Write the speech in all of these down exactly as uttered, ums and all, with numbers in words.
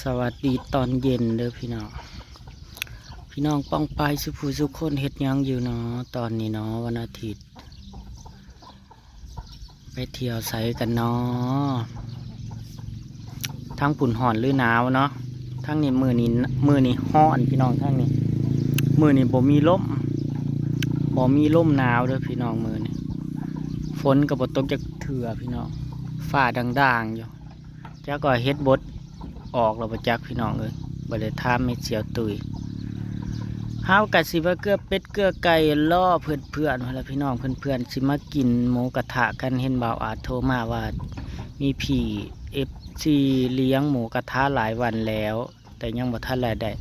สวัสดีตอนเย็นเด้อพี่น้อง พี่น้องป้องปายสุผู้สุคนเฮ็ดหยังอยู่เนาะ ตอนนี้เนาะ วันอาทิตย์ ไปเที่ยวไสกันเนาะ ทางพุ้นฮ้อนหรือหนาวเนาะ ทางนี้มื้อนี้ มื้อนี้ฮ้อนพี่น้อง ทางนี้ มื้อนี้บ่มีลม บ่มีลมหนาวเด้อพี่น้อง มื้อนี้ ฝนก็บ่ตกจักเทื่อพี่น้อง ฟ้าด่างๆอยู่ จักว่าเห็ดบดออกแล้วบ่จักพี่น้องเอ้ย บ่ได้ถามแม่เสี่ยวตุ้ย เฮากะสิมาเกือเป็ดเกือไก่รอเพื่อนๆ หั้นล่ะพี่น้อง เพื่อนๆ สิมากินหมูกระทะกัน เห็นบ่าวอาร์ตโทรมาว่า มีพี่เอฟซีเลี้ยงหมูกระทะหลายวันแล้ว แต่ยังบ่ทันละได้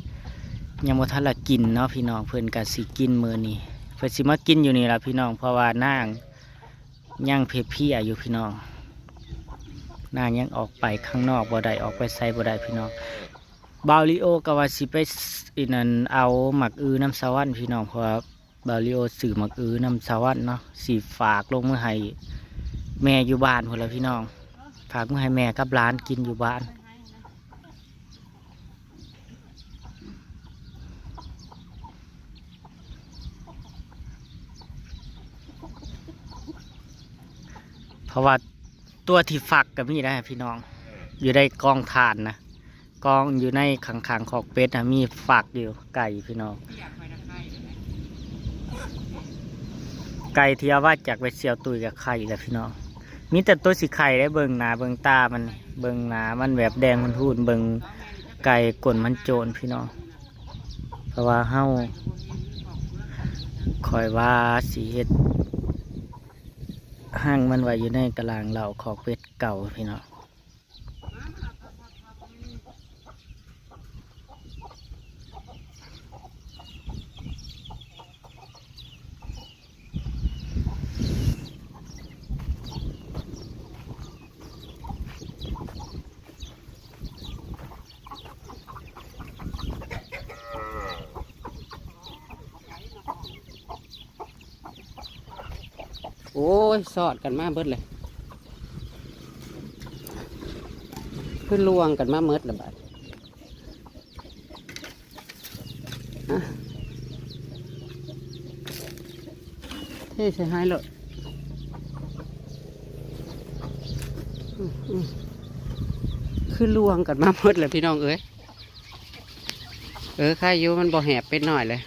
ยังบ่ทันละกินเนาะพี่น้อง เพิ่นกะสิกินมื้อนี้ เพิ่นสิมากินอยู่นี่ล่ะพี่น้อง เพราะว่านาง ยังเพลียๆอยู่พี่น้อง นางยังออกไปข้างนอกบ่ได้ ออกไปไสบ่ได้พี่น้อง บ่าวลีโอก็ว่าสิไปอินั่นเอาหมากอื้อนำสะหวันพี่น้อง เพราะว่าบ่าวลีโอซื้อหมากอื้อนำสะหวันเนาะ สิฝากลงมือให้แม่อยู่บ้านพุ้นล่ะพี่น้อง ฝากมือให้แม่กับหลานกินอยู่บ้าน เพราะว่าตัวที่ฟักก็มีได้พี่น้อง อยู่ในกองถ่านนะ กองอยู่ในข้างๆคอกเป็ดนะ มีฟักอยู่ไก่พี่น้อง ไก่ที่เอาว่าจากไปเสี่ยวตุ้ยกับไข่แหละพี่น้อง มีแต่ตัวสีไข่ได้ เบิ่งหน้าเบิ่งตามัน เบิ่งหน้ามันแบบแดงมันพูน เบิ่งไก่ก้นมันโจนพี่น้อง เพราะว่าเฮา ข้อยว่าสิเฮ็ดฮังมันไว้อยู่ในตารางเหล้าคอกเป็ดเก่าพี่น้อง โอ้ย สอดกันมาเบิดเลย คือลวงกันมาเมิดละบาด อ่ะ เทใส่ให้เลย อืมอืม คือลวงกันมาเมิดเลยพี่น้องเอ้ย เออ ใครอยู่มันบ่แหบเป็ดน้อยเลย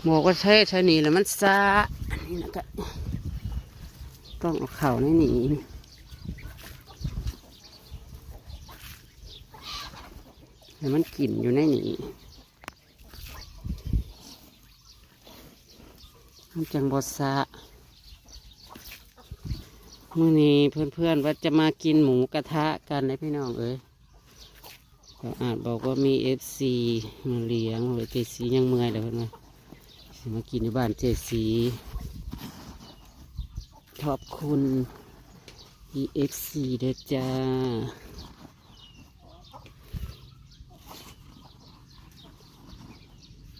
หมวกก็เทใส่นี่แหละมันซะ อันนี้นะก็ ต้องเอาเข่าในนี่ ให้มันกินอยู่ในนี่ มันจังบ่ซะ มื้อนี้เพื่อนๆว่าจะมากินหมูกระทะกันนะพี่น้องเอ้ย เขาอาจบอกว่ามีเอฟซีมาเลี้ยง หรือเจซียังเมื่อยเลยเพิ่นว่า สิมากินอยู่บ้านเจซี ขอบคุณเอฟซีเด้อจ้า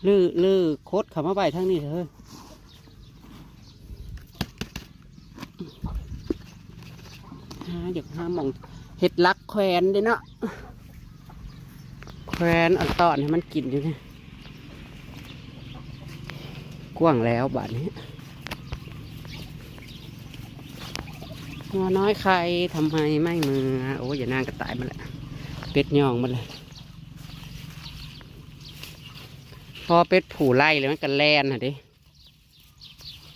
ลือลือคดเข้ามาไว้ทางนี้เถอะ หาอยากหาหม่องเฮ็ดหลักแขวนเด้เนาะ แขวนเอาต้อนให้มันกินอยู่นี่ กว้างแล้วบาดนี้ งัวน้อยใครทำไมไม่เมือ โอ้ย อย่านางก็ตายมาแล้ว เป็ดย่องมาเลย พอเป็ดผู้ไล่เลยมันก็แล่นน่ะเด้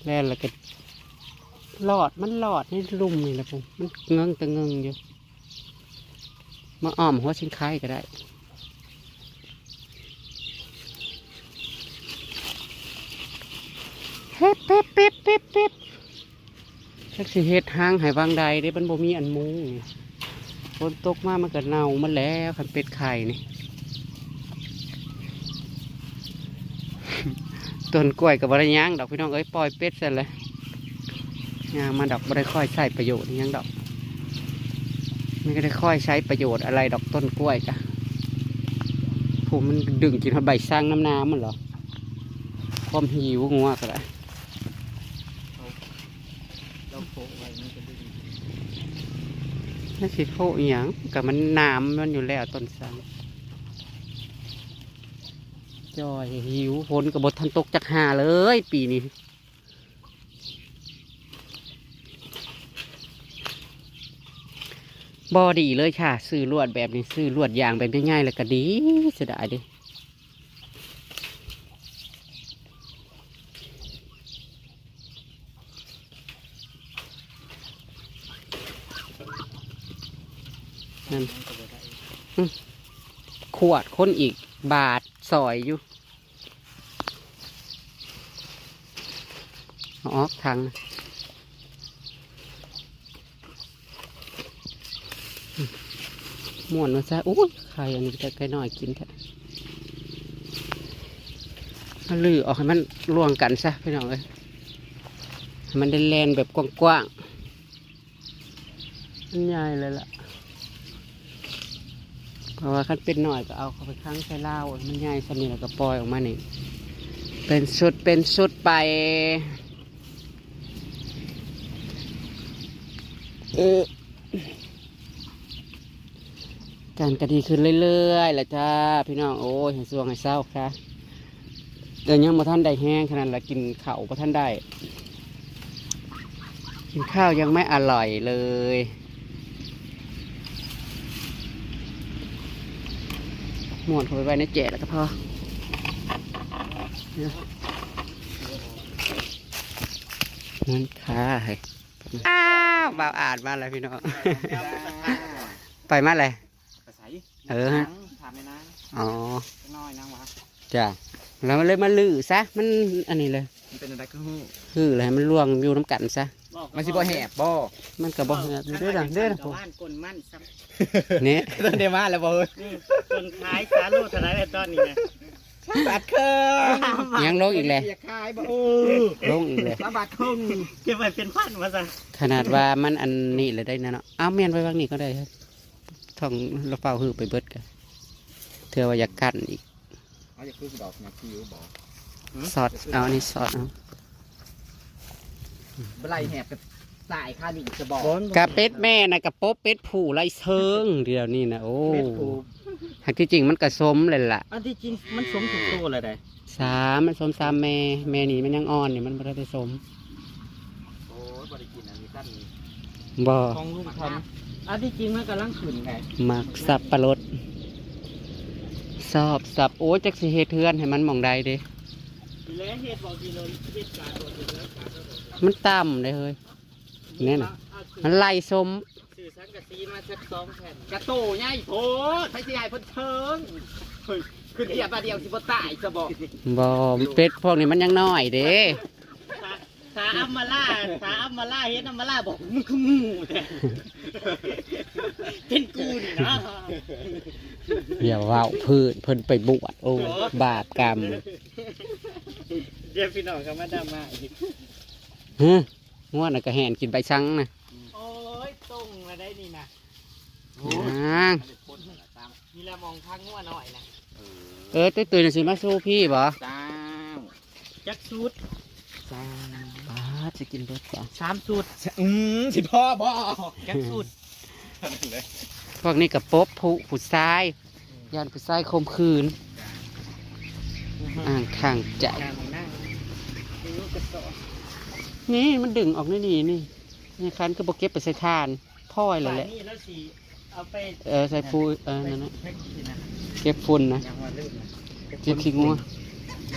แล่นแล้วก็หลอด มันหลอดในลุ่มนี่แหละพุ้น มันเงิงตะเงิงอยู่ มาอ้อมหัวสิงไคก็ได้ เฮ็บเฮ็บเฮ็บเฮ็บเฮ็บ จักสิเฮ็ดฮังให้วางใดเด้ มันบ่มีอันมุง ฝนตกมามันก็เน่าหมดแล้ว คันเป็ดไข่นี่ ต้นกล้วยก็บ่ได้หยังดอกพี่น้องเอ้ย ปล่อยเป็ดซั่นแหละ ย่างมาดอก บ่ได้ค่อยใช้ประโยชน์อิหยังดอก มันก็ได้ค่อยใช้ประโยชน์อะไรดอกต้นกล้วยกะ ผู้มันดึงกินฮอดใบซางนำนามันเหรอ ความหิวงัวก็ได้ เราโปะไว้มันก็ดึง มันสิโทษอิหยัง ก็มันน้ำมันอยู่แล้วต้นสัน จอยหิว ฝนก็บ่ทันตกจักหาเลย ปีนี้ บ่ดีเลยค่ะ ซื้อลวดแบบนี้ ซื้อลวดยางแบบง่ายๆ แล้วก็ดี เสียดายเด้ นั่น อืม ขวดคนอีกบาทซอยอยู่ เอาออกทางนะ ม่วนว่าซะ อุ้ย ไข่อันนี้จะไก่น้อยกินแท้ เอาลื้อออกให้มันล่วงกันซะพี่น้องเอ้ย ให้มันได้แล่นแบบกว้างๆ มันใหญ่เลยล่ะ เพราะว่าคันเป็นน้อยก็เอาเข้าไปขังใส่ราว มันใหญ่ส่ำนี้แล้วก็ปล่อยออกมานี่ เป็นชุดเป็นชุดไป เออ การก็ดีขึ้นเรื่อยๆ แหละจ้า พี่น้อง โอ้ย ให้ส่วงให้เศร้าค่ะ แต่ยังบ่ทันได้แฮงขนาดละ กินข้าวบ่ทันได้ กินข้าวยังไม่อร่อยเลย ม่วนเข้าไปไว้ในแจแล้วก็พอ นั่นค่ะ อ้าว บ่าวอาดมาแล้วพี่น้อง ไปมาเลย ไปไส เออ ถามแม่นาง อ๋อ จักหน่อยนางวะ จ้ะ แล้วเลยมาลื้อซะ มันอันนี้เลย มันเป็นอะไรคือฮู้ คืออะไร มันล่วงอยู่น้ำกันซะ มันสิบ่แหบบ่ มันก็บ่แหบอยู่เด้อล่ะ เด้อล่ะ ชาวบ้านกลมันซ้ำ นี่ ต้นเดมาแล้วบ่เฮ้ย นี่ คนขายสาโลเท่าไหร่แล้วตอนนี้นะ สามบาทครึ่ง ยังลงอีกแล้ว อยากขายบ่ เออ ลงอีกแล้ว สามบาทครึ่ง เก็บไว้เป็นพันมาซะ ขนาดว่ามันอันนี้เลยได้นะเนาะ เอาแม่นไว้วางนี่ก็ได้ครับ ท่องเราเฝ้าหื้อไปเบิดกัน เทื่อว่าอยากกั้นอีก เอาอยากคือดอกหมากคิ้วบ่ สอดเอา อันนี้สอดเอา บ่ไล่แหบกับตายคานี่จะบอก กะเป็ดแม่น่ะกะปบเป็ดผู้ไล่เซิงเดี๋ยวนี้นะ โอ้ เป็ดผู้ หากที่จริงมันกะสมเลยล่ะ อันที่จริงมันสมทุกตัวเลยได้ สาม มันสมสามแม่ แม่นี่มันยังอ่อนนี่ มันบ่ทันได้สม โอ้ย บ่ได้กินอันนี้ตั้นนี่ บ่ ของลุงพันธุ์ อันที่จริงมันกำลังขึ้นไง หมากสับปะรด สอบสับ โอ้ย จักสิเฮ็ดเฮือนให้มันหม่องใดเด้ สิแล้วเฮ็ดบ่กินเลย เฮ็ดกาดบ่กินแล้วกาดบ่ มันต่ำเด้เฮ้ย แน่น่ะ มันไล่สม ซื้อสังกะสีมาสักสองแผ่น กะโตใหญ่โพด ไผสิให้เพิ่นเทิง เฮ้ย คือเดียวบาดเดียวสิบ่ตายซะบ่ บ่ เป็ดพวกนี้มันยังน้อยเด้ สา สาอัมมาล่า สาอัมมาล่า เห็นอัมมาล่าบอก "มึงคือหมูแท้" เป็นกูนี่นะ อย่าเว้าพื้น เพิ่นไปบวช โอ้ บาปกรรม เดี๋ยวพี่น้องเขามาดราม่าอีก ฮะ ง่วนน่ะก็แห่นกินใบสังนะ โอ้ย ตรงมาได้นี่นะ อ่า นี่ละมองทางง่วน้อยนะ เออ ตุ้ยๆ น่ะสิมาสู่พี่บ่ เจ้า จักสูตร เจ้า ป๊าด สิกินเบิดจ้ะ สามสูตร อืม สิพ่อบ่ จักสูตร พวกนี้ก็ปบผู้ ผู้ชาย ย่านผู้ชายข่มขืน อ่างทางใจ นี่มันดึงออกนี่นี่นี่ นี่คันคือบ่เก็บไปใส่ถ่าน พอยเลยแหละ นี่แล้วสิเอาไป เออ ใส่ฟู เออ นั่นนะ เก็บขี้นะ เก็บฝุ่นนะ ยังว่าลืมนะ เก็บขี้งัว เก็บขี้งัว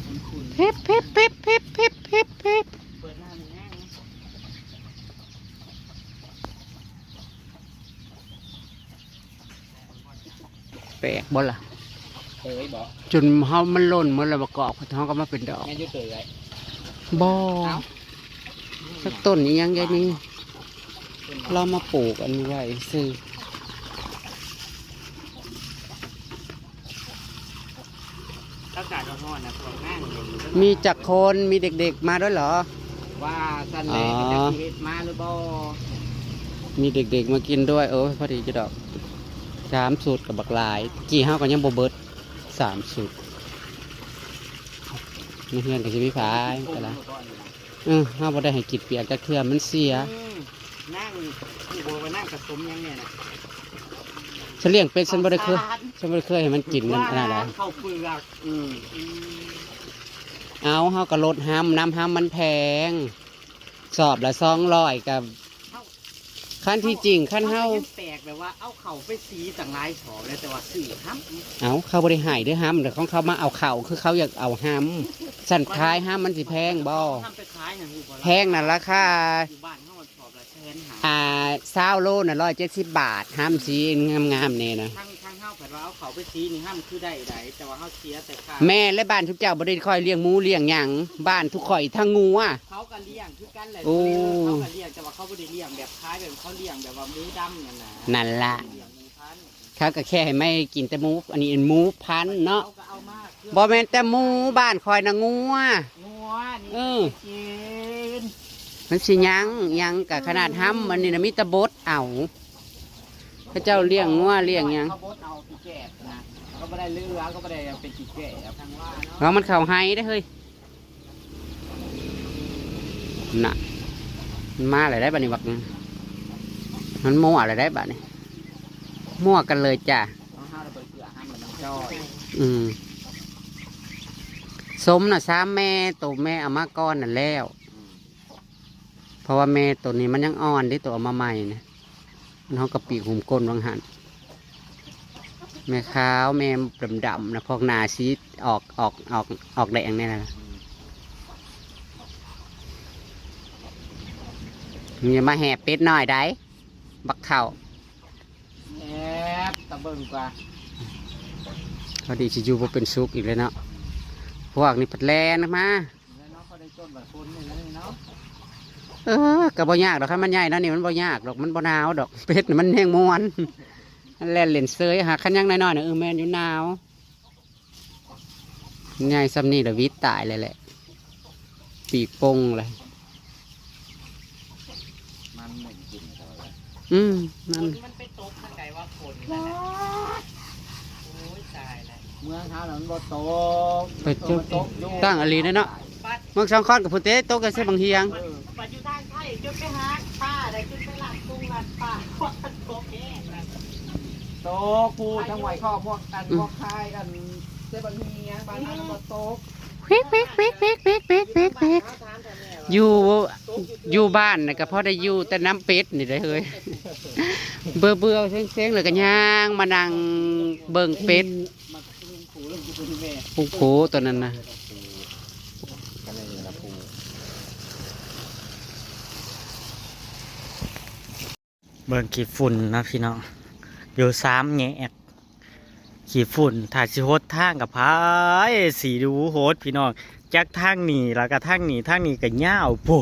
ลูก เพ็บ เพ็บ เพ็บ เพ็บ เพ็บ เพ็บ เพ็บ เปิดหน้ามันง่ายนะ แปลกบ่ล่ะ เอ้ยบ่ จนเฮามันหล่นหมดแล้ว ประกอบเฮาก็มาเป็นดอก แม่นอยู่เตย บ่ เอ้า สักต้นอีหยังยายนี่ เรามาปลูกอันนี้ไว้ซื่อ อากาศร้อนๆนะ พวกนั่งเล่นอยู่ มีจักคน มีเด็กๆ มาด้วยเหรอ ว่าซั่นแหละ อ๋อ จักสิเฮ็ดมาหรือบ่ มีเด็กๆ มากินด้วย โอ้ย พอดีจะดอก สามสูตรกับบักหลาย กี่เฮาก็ยังบ่เบิด สามสูตร ในเฮือนก็สิมีผายก็ละ เออ เฮาบ่ได้ให้กินเปียกจักเทื่อ มันเสีย อืม นั่งผู้บอกว่านั่งผสมยังเนี่ยนะ ฉันเลี้ยงเป็ด ฉันบ่ได้เคย ฉันบ่ได้เคยให้มันกินมันขนาดไหน ข้าวเปลือกอืม เอาเฮาก็ลดห้ำน้ำห้ำมันแพง สอบละสองร้อยกับ ขั้นที่จริงขั้นเฮา ยังแปลกแบบว่าเอาเข่าไปสีต่างหลายสอบแล้วแต่ว่าซื้อห้ำ เอาเขาบ่ได้ให้เด้อห้ำแต่ของเขามาเอาเข่าคือเขาอยากเอาห้ำสั่นขายห้ำมันสิแพงบ่ ห้ำไปขายนะฮู้บ่ แพงน่ะราคา อยู่บ้านเขาสอบละแสนหา อ่าซาวโลน่ะร้อยเจ็ดสิบบาทห้ำสีงามๆเนี่ยนะ ทางทางเฮาผัดว่าเอาเข่าไปสีนี่ห้ำคือได้ไดแต่ว่าเฮาเสียแต่ค่า แม่และบ้านทุกเจ้าบ่ได้คอยเลี้ยงหมูเลี้ยงหยังบ้านทุกข่อยทั้งงัว เขาก็เลี้ยงคือกันแหละ โอ้ เขาก็เลี้ยงแต่ว่าเขาบ่ได้เลี้ยงแบบขายแบบเขาเลี้ยงแบบว่าหมูดำนั่นนะ นั่นละ เลี้ยงหมูพันธุ์ เขาก็แค่ให้ไม่กินแต่หมูอันนี้หมูพันธุ์เนาะ เขาก็เอามาเครื่อง บ่แม่นแต่หมูบ้านคอยนะงัว งัวนี่ เออ กิน มันสิยังยังกับขนาดห้ำมันนี่นะมีแต่บดเอาเขาเจ้าเลี้ยงงัวเลี้ยงหยัง เขาบดเอาขี้แกะนะเขาบ่ได้เลือเขาบ่ได้เป็นขี้แกะทางว่าเนาะ แล้วมันเข้าไฮได้เฮ้ยน่ะมันมาอะไรได้บ้านี้บักมันมั่วอะไรได้บ้านี้มั่วกันเลยจ้ะ เอาห้าระเบิดเกลือห้ามมันจ้อย อืมสมน่ะสามแม่ตัวแม่เอามาก่อนนั่นแล้ว เพราะว่าแม่ตัวนี้มันยังอ่อนเด้ตัวเอามาใหม่นะมันเฮากะปีกหุมก้นวังหันแม่ขาวแม่ดำๆนะพอกหนาสีออกออกออกออกแดงเนี่ยนะมึงอย่ามาแหบเป็ดน้อยได้บักเฒ่า แอบตะเบิ่งกว่า พอดีสิอยู่บ่เป็นสุขอีกเลยเนาะพวกนี้พัดแล่นมา แล้วเนาะเขาได้ต้นแบบคนนี่แล้วเนาะ เออก็บ่ยากดอกคันมันใหญ่เนาะนี่มันบ่ยากดอกมันบ่หนาวดอก เป็ดน่ะมันแฮงม่วนมันแล่นเล่นเซยหาคันยังน้อยๆน่ะเออแม่นอยู่หนาวมันใหญ่ส่ำนี่ละวิตตายเลยแหละ ปีกโป่งเลย มันเหม็นกลิ่นเขาเลย อืมนั่น มันไปตกทางใดว่าฝนนั่นน่ะโอ้ยตายแล้ว เมืองเขาน่ะมันบ่ตก ไปจุด ตกอยู่ ตั้งอลีนั่นเนาะ ปัด เมืองสองคอนกับพุนเตตกกันใส่บางเฮียง เออปัดอยู่ทางไทยจนไปหาป้าได้จนไปลัดตุงลัดป่าว่าตกแน่ โตกูจังไหวข้อพวกกันพวกคายกันเซบันเฮียงบ้านนั้นก็โตก ควิกควิกควิกควิกควิกควิกควิกควิกอยู่อยู่บ้านน่ะก็พอได้อยู่แต่น้ำเป็ดนี่ได้เฮ้ยเบื่อเบื่อเซ็งเซ็งเลยก็ย่างมานั่งเบิ่งเป็ด มาลุงผูลุงกูเป็นแม่ โอ้โหตัวนั้นนะ กันเลยนะผู เบิ่งขี้ฝุ่นนะพี่น้อง อยู่สามแยกขี้ฝุ่นถ้าสิหดทางกับพายสีดูโหดพี่น้องจากทางนี้แล้วก็ทางนี้ทางนี้ก็ยาวผู้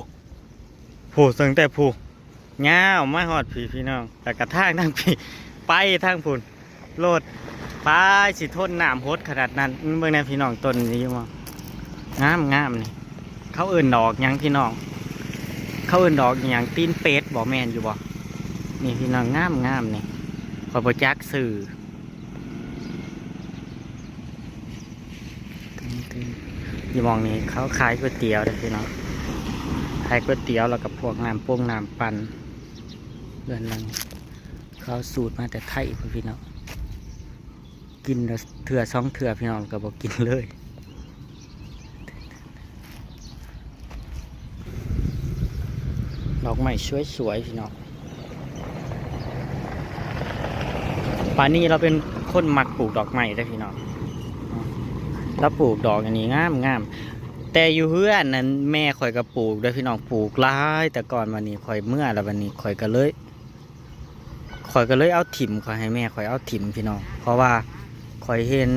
ผู้ตั้งแต่ผู้ยาวมาฮอดพี่พี่น้องแล้วก็ทางทางพี่ไปทางพุ่นรถไปสิทนน้ำหดขนาดนั้นเบิ่งแน่พี่น้องต้นนี้อยู่บ่งามงามนี่ เขาเอิ้นดอกหยังพี่น้อง เขาเอิ้นดอกหยังตีนเป็ดบ่แม่นอยู่บ่นี่พี่น้องงามงามนี่ข้อยบ่จักชื่ออยู่หม่องนี้เขาขายก๋วยเตี๋ยวเด้อพี่น้องขายก๋วยเตี๋ยวแล้วก็พวกน้ำปงน้ำปั่นเดือนหนึ่งเขาสูตรมาแต่ไทยพุ้นพี่น้อง กินละเทื่อสองเทื่อพี่น้องก็บ่กินเลย ดอกไม้สวยๆพี่น้องป่านนี้เราเป็นคนมักปลูกดอกไม้ได้อพี่น้องเราปลูกดอกอันนี้งามงามแต่อยู่เฮือนนั้นแม่ข่อยก็ปลูกเด้อพี่น้องปลูกหลายแต่ก่อนวันนี้ข่อยเมื่อแล้ววันนี้ข่อยก็เลย ข่อยก็เลยเอาถิ่มข่อยให้แม่ข่อยเอาถิ่มพี่น้องเพราะว่าข่อยเห็น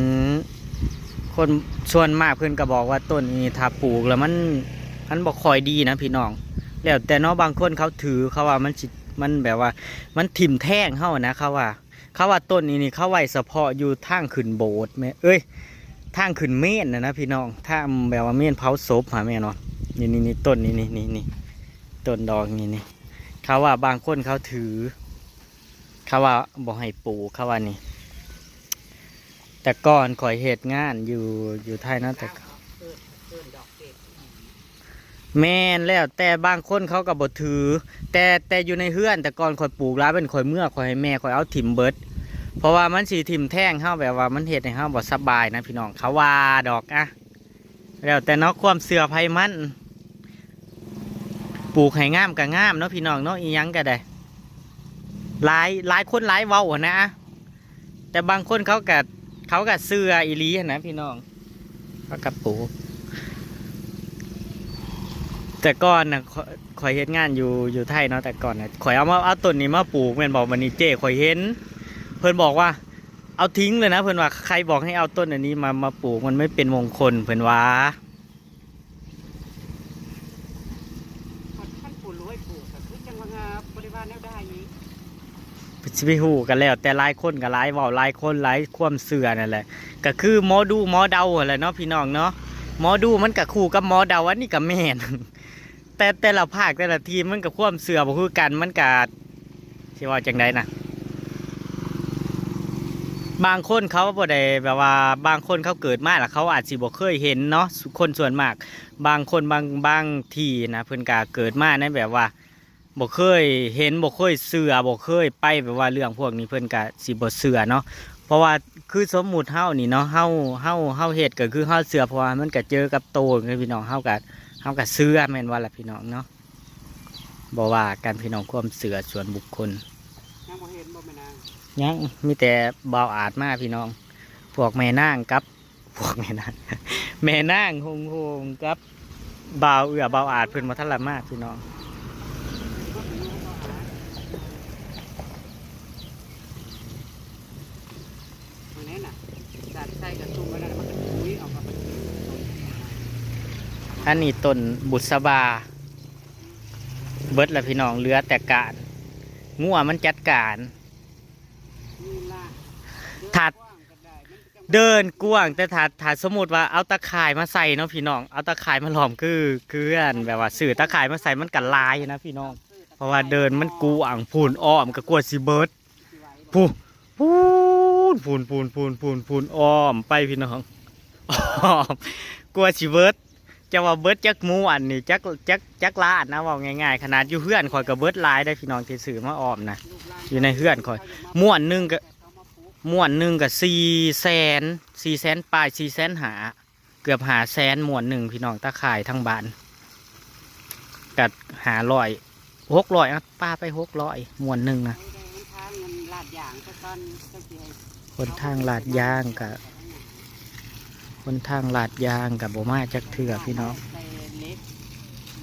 คนส่วนมากเพิ่นก็บอกว่าต้นนี้ถ้าปลูกแล้วมันมันบ่ค่อยดีนะพี่น้องแล้วแต่เนาะบางคนเขาถือเขาว่ามันสิมันแบบว่ามันถิ่มแทงเฮานะเขาว่าเขาว่าต้นนี้นี่เขาไว้เฉพาะอยู่ทางขึ้นโบสถ์แม่เอ้ยทางขึ้นเมนนะนะพี่น้องทางแบบว่าเมนเผาศพหาแม่เนาะนี่นี่นี่ต้นนี้นี่นี่นี่ต้นดอกนี่นี่ เขาว่าบางคนเขาถือ เขาว่าบ่ให้ปลูกเขาว่านี่ แต่ก่อนข่อยเฮ็ดงานอยู่อยู่ไทยนะแต่ แม่นแล้ว แต่บางคนเขาก็บ่ถือ แต่ แต่อยู่ในเฮือน แต่ก่อนข้อยปลูกหลาย เป็นข้อยเมือ ข้อยให้แม่ข้อยเอาถิ่มเบิด เพราะว่ามันสิถิ่มแทงเฮา แบบว่ามันเฮ็ดให้เฮาบ่สบายนะพี่น้อง เขาว่าดอกอะ แล้วแต่เนาะ ความเชื่อไผมัน ปลูกให้งามก็งามเนาะพี่น้องเนาะ อีหยังก็ได้ หลาย หลายคนหลายเว้าหั้นนะ แต่บางคนเขาก็ เขาก็เชื่ออีหลีหั้นนะพี่น้อง เขาก็ปลูก แต่ก่อนน่ะ ข้อย ข้อยเฮ็ดงานอยู่ อยู่ไทยเนาะ แต่ก่อนน่ะ ข้อยเอามา เอาต้นนี้มาปลูกแม่นบ่ บัดนี้เจ้ข้อยเห็น เพิ่นบอกว่า เอาทิ้งเลยนะ เพิ่นว่า ใครบอกให้เอาต้นอันนี้มา มาปลูก มันไม่เป็นมงคล เพิ่นว่า คันผู้รวยปลูกก็คือจังว่าบ่ได้ว่าแนวใด สิไปฮู้กันแล้ว แต่หลายคนก็หลายเว้า หลายคนหลายความเชื่อนั่นแหละ ก็คือหมอดูหมอเดาหั้นแหละเนาะพี่น้องเนาะ หมอดูมันก็คู่กับหมอเดา อันนี้ก็แม่น แต่แต่ละภาคแต่ละทีมมันก็ความเชื่อบ่คือกัน มันก็สิว่าจั่งใดนะ บางคนเขาบ่ได้แบบว่า บางคนเขาเกิดมาแล้วเขาอาจสิบ่เคยเห็นเนาะ คนส่วนมาก บางคนบาง บางทีนะ เพิ่นก็เกิดมาในแบบว่า บ่เคยเห็น บ่เคยเชื่อ บ่เคยไปแบบว่าเรื่องพวกนี้ เพิ่นก็สิบ่เชื่อเนาะ เพราะว่าคือสมมุติเฮานี่เนาะ เฮา เฮา เฮาเฮ็ดก็คือเฮาเชื่อ เพราะว่ามันก็เจอกับโตไงพี่น้อง เฮาก็ เฮาก็เชื่อแม่นบ่ล่ะพี่น้องเนาะ บ่ว่ากันพี่น้อง ความเชื่อส่วนบุคคล ยังบ่เห็นบ่แม่นาง ยัง มีแต่บ่าวอาดมาพี่น้อง พวกแม่นางกับ พวกแม่นาง แม่นางโฮงๆ กับบ่าวเอื้อบ่าวอาดเพิ่นบ่ทันละมาพี่น้อง มื้อนี้น่ะ จัดใส่กระตุ้มไว้แล้วมันก็ถุยออกมาเป็น อันนี้ต้นบุษบา เบิดแล้วพี่น้อง เหลือแต่ก้าน งัวมันจัดการ นี่ล่ะ ถ้า เดินกว้าง แต่ถ้า ถ้าสมมุติว่าเอาตะข่ายมาใส่เนาะพี่น้อง เอาตะข่ายมาล้อม คือ คืออันแบบว่าซื้อตะข่ายมาใส่มันก็หลายนะพี่น้อง เพราะว่าเดินมันกว้าง พู้นอ้อมก็กลัวสิเบิด พู้น พู้น พู้น พู้น พู้น พู้น พู้น อ้อมไปพี่น้อง อ้อม กลัวสิเบิด จะว่าเบิดจักม้วนนี่ จัก จัก จักล้านนะ เว้าง่ายๆ ขนาดอยู่เฮือนข้อยก็เบิดหลายได้พี่น้อง ที่ซื้อมาอ้อมนะ อยู่ในเฮือนข้อย ม้วนหนึ่งก็ ม้วนหนึ่งก็สี่แสน สี่แสนปลาย สี่แสนห้า เกือบห้าแสน ม้วนหนึ่งพี่น้อง ตะข่ายทั้งบ้าน ก็ห้าร้อย หกร้อย อ่ะ ปาไป หกร้อย ม้วนหนึ่งนะ หนทางลาดยางซะก่อน จังสิให้ หนทางลาดยางก็ หนทางลาดยางก็บ่มาจักเทื่อพี่น้อง ใส่เหล็ก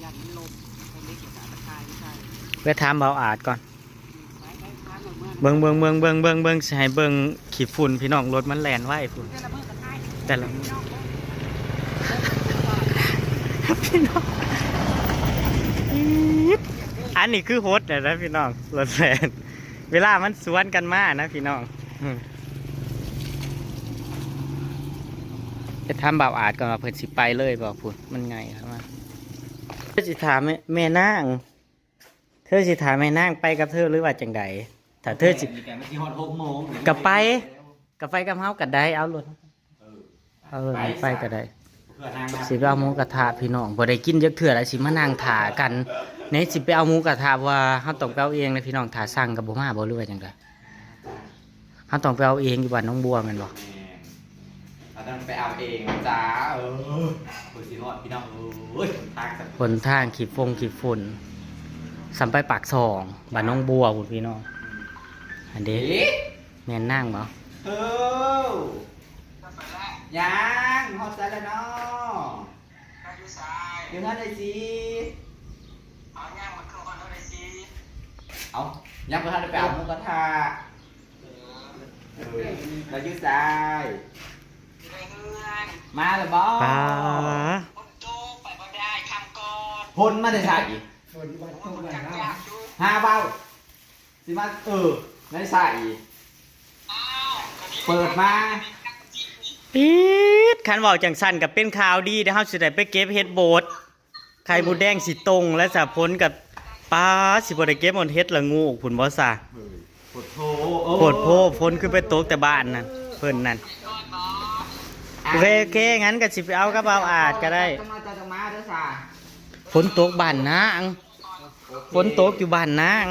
ยันมันล้ม ใส่เหล็กแล้วก็เอาตะข่ายมาใส่ ไปถามบ่าวอาดก่อน ไป ไป ถามเอาเมือ เบิ่ง เบิ่ง เบิ่ง เบิ่ง เบิ่ง เบิ่ง สิให้เบิ่งขี้ฝุ่นพี่น้อง รถมันแล่นไวพุ้น แต่ละมื้อ แต่ละมื้อ พี่น้อง อี๊ด อันนี้คือฮดเลยนะพี่น้อง รถแล่น เวลามันสวนกันมานะพี่น้อง อืม ไปถามบ่าวอาดก่อนว่าเพิ่นสิไปเลยบ่พุ้น มันไงเข้ามา เธอสิถามแม่ แม่นาง เธอสิถามแม่นางไปกับเธอหรือว่าจั่งใด ถ้าเธอสิ นี่ก็มันสิฮอดหกโมง ก็ไป ก็ไปกับเฮาก็ได้ เอารถ เออ เอารถไปก็ได้ เพื่อนางมา สิไปเอาหมูกระทะพี่น้อง บ่ได้กินจักเทื่อแล้ว สิมานั่งถ่ากัน นี่สิไปเอาหมูกระทะ ว่าเฮาต้องไปเอาเองนะพี่น้อง ถ้าสั่งก็บ่มาบ่ หรือว่าจั่งใด เฮาต้องไปเอาเองอยู่บ้านหนองบัวแม่นบ่ แม่น เฮาต้องไปเอาเองจ้า เออ เพิ่นสิฮอดพี่น้องเอ้ย หนทางสัน หนทางขี้ฟงขี้ฝุ่น ส่ำไปปากซอง บ้านหนองบัวพุ้นพี่น้อง อันเด้ เอ๊ะ แม่นนางบ่ เออ ยัง ฮอดไสแล้วเนาะ อยู่ไส อยู่เฮือนไอ้สี เอายังมาคือฮอดไอ้สี เอา ยังบ่ทันได้ไปเอาหมูกระทะ เออ เออ แล้วอยู่ไส อยู่ในเฮือน มาแล้วบ่ ปา คนโตไปบ่ได้ คำก่อน ฝนมาแต่ไส ฝนวัดตกมาแล้ว หาเว้า สิมา เออ ในไส เปิดมา อี๊ด คันเว้าจั่งซั่นก็เป็นข่าวดีเด้อ เฮาสิได้ไปเก็บเห็ดโบด ไข่มดแดงสิตรงและสะ ฝนก็ ปา สิบ่ได้เก็บหมด เห็ดละโงกพุ้นบ่ซะ เฮ้ย โพดโพ โพดโพ ฝนคือไปตกแต่บ้านนั่น เพิ่นนั่น อ่ะ โอเค โอเค งั้นก็สิไปเอากับบ่าวอาดก็ได้ จังมา จังมาเด้อซา ฝนตกบ้านนาง ฝนตกอยู่บ้านนาง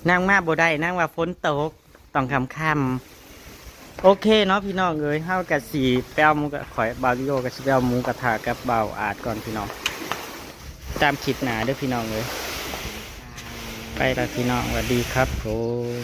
นางมาบ่ได้ นางว่าฝนตก ต้องค่ำๆ โอเคเนาะพี่น้องเอ้ย เฮากะสิไปเอาหมูกะ ข่อย บ่าวลีโอกะสิไปเอาหมูกระทะกับบ่าวอาดก่อนพี่น้อง ตามคลิปหน้าเด้อพี่น้องเอ้ย ไปละพี่น้อง สวัสดีครับผม